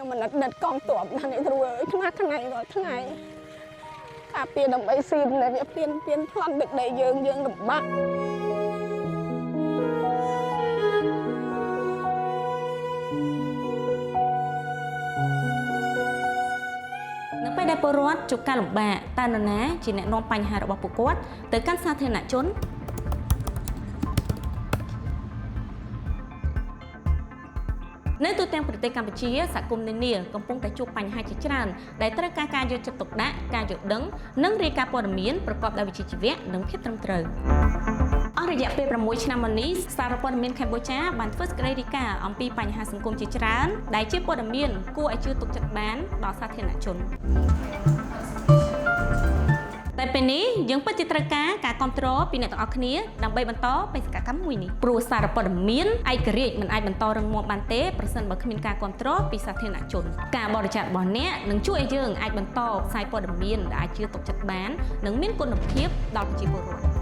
ខ្ញុំមិនដិតកងទ័ពណានេះគ្រូអើយខ្នះខ្នែងរាល់ថ្ងៃការពារដើម្បីស៊ីនដែលវាព្រៀនពៀនប្លន់ទឹកដីយើងយើងលំបាក នៅពេលដែលពលរដ្ឋជួបការលំបាកតើនរណាជាអ្នកនាំបញ្ហារបស់ពួកគាត់ទៅកាន់សាធារណជន នៅទូទាំងប្រទេសកម្ពុជាសហគមន៍នានាកំពុងតែជួបបញ្ហាជាច្រើនដែលត្រូវការការយកចិត្តទុកដាក់ការយល់ដឹងនិងរាយការណ៍ព័ត៌មានប្រកបដោយវិជ្ជាជីវៈនិងភាពត្រឹមត្រូវអស់រយៈពេល6ឆ្នាំមកនេះសារព័ត៌មានកម្ពុជាបានធ្វើសេចក្តីរាយការណ៍អំពីបញ្ហាសង្គមជាច្រើនដែលជាព័ត៌មានគួរឲ្យជឿទុកចិត្តបានដល់សាធារណជន តែពេលនេះយើងពិតជាត្រូវការការគ្រប់គ្រងពីអ្នកទាំងអស់គ្នាដើម្បីបន្តបេសកកម្មមួយនេះព្រោះសារព័ត៌មានឯករាជ្យមិនអាចបន្តរឹងមាំបានទេប្រសិនបើគ្មានការគ្រប់គ្រងពីសាធារណជនការបរិច្ចាគរបស់អ្នកនឹងជួយឲ្យយើងអាចបន្តផ្សាយព័ត៌មានដែលអាចជឿទុកចិត្តបាននិងមានគុណភាពដល់ប្រជាពលរដ្ឋ។